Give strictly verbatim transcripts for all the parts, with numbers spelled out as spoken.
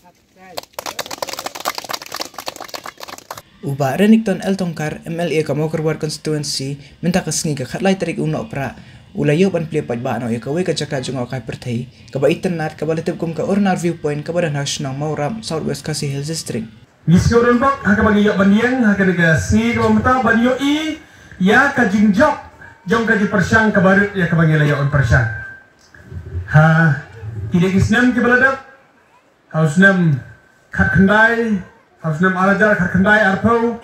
U Bah Renikton L Tongkhar, M L A ka Mawkyrwat Constituency, mynta ka sngi ka khatlai tarik u Nohprah, u la ïoh ban plie paidbah noh ïa kawei ka jaka jngohkai pyrthei kaba itynnad, kaba la tip kum ka Urnar Viewpoint, kaba don ha shnong Mawrap, South West Khasi Hills District. Ngi sngewdon bok ha kaba ngi ïoh ban ïeng ha kane ka sngi kaba mynta ban ïohi ïa ka jingjop jong ka jingpyrshang kaba rit ïa kaba ngi la ïoh ban pyrshang ha kine ki snem kiba la dep. Ha u snem khatkhyndai, ha u snem ar hajar khatkhyndai arphew,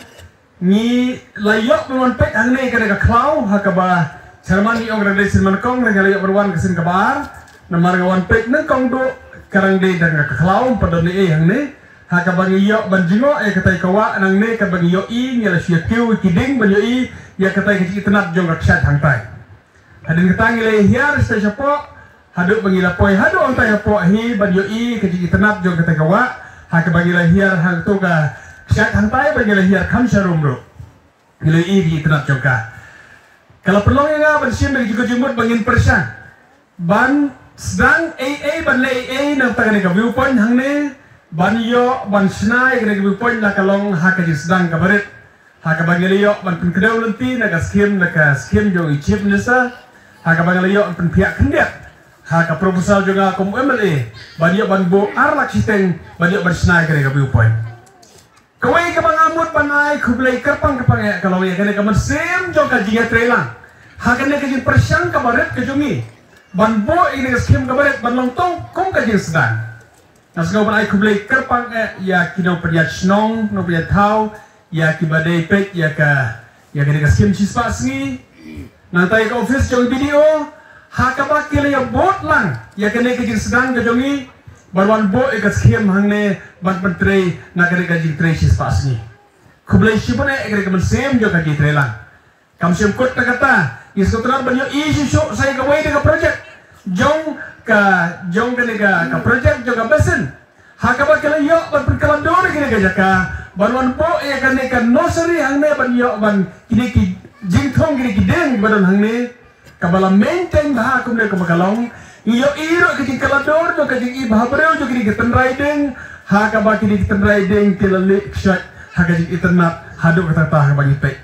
ngi la ïoh ban wan peit hangne kane ka khlaw ha kaba chairman ngi ong ka dang dei sien manyngkong, ngi la ïoh ban wan ka sien kaba ar. Namar nga wan peit nyngkong duh ka dang dei tang ka khlaw, ym pat don ei ei hangne. Ha kaba ngi ïoh ban jngoh ïa katai ka wah nangne, kaba ngi ïohi, ngi la shu ïa kiew ïa ki dieng ban ïohi ïa katai ka jingitynnad jong ka kshaid hangtai. Hadien kata ngi la hiar sha shapoh, haduh ba ngi la poi haduh hangtai hapoh hi ban ïohi ka jingitynnad jong kata ka wah. Ha kaba ngi la hiar hangto ka kshaid hangtai ba ngi la hiar kham sharum ruh, ngi la ïohi ka jingitynnad jong ka. Ka la pynlong ïa nga ban shim ïa ka jingkut jingmut ba ngin pyrshang ban sdang ei ei, ban leh ei ei na kata kane ka viewpoint hangne, ban ïoh ban shna ïa kane ka viewpoint la ka long ha ka jingsdang kaba rit. Ha kaba ngi la ïoh ban pynkdew lynti na ka skhim, na ka skhim jong i Chief Minister. Ha kaba ngi la ïoh ban pynphiah khyndiat ha ka proposal jong nga kum M L A ban ïoh ban buh ar lak shiteng ban ïoh ban shna ïa kane ka viewpoint. Kawei kaba nga mut ban ai khublei kyrpang kyrpang eh ka long ïa kane ka mynsiem jong ka jingïatreilang ha kane ka jingpyrshang kaba rit ka jong ngi ban buh ïa kane ka skhim kaba rit ban long tang kum ka jingsdang. Nga sngew ban ai khublei kyrpang eh ïa ki nongpynïaid shnong, nongpynïaid thaw, ïa kiba dei peit ïa ka, ïa kane ka skhim shispah sngi. Nangta ïa ka office jong B D O ha kaba ki la ïa bud lang ïa kane ka jingsdang ka jong ngi ban wan buh ïa ka skhim hangne ban pyntrei na kane ka jingtrei shispah sngi. Khublei shibun eh ïa kane ka mynsiem jong ka jingtreilang. Kam shym kut na kata, ngi sngewtynnat ban ïohi shuh shuh sa ïa kawei de ka project jong ka, jong kane ka, ka project jong ka basin. Ha kaba ki la ïoh ban pynkylla dur ïa kane ka jaka ban wan buh ïa kane ka nursery hangne ban ïoh ban kine ki jingthung, kine ki dieng ba don hangne. Kaba la maintain bha kumne kumba ka long. Ngi ïohi ruh ka jingkylla dur jong ka jingïohi bha briew jong kine ki tynrai dieng. Ha kaba kine ki tynrai dieng ki la leh kshaid ha ka jingitynnad haduh katta katta ha kaba ngi peit.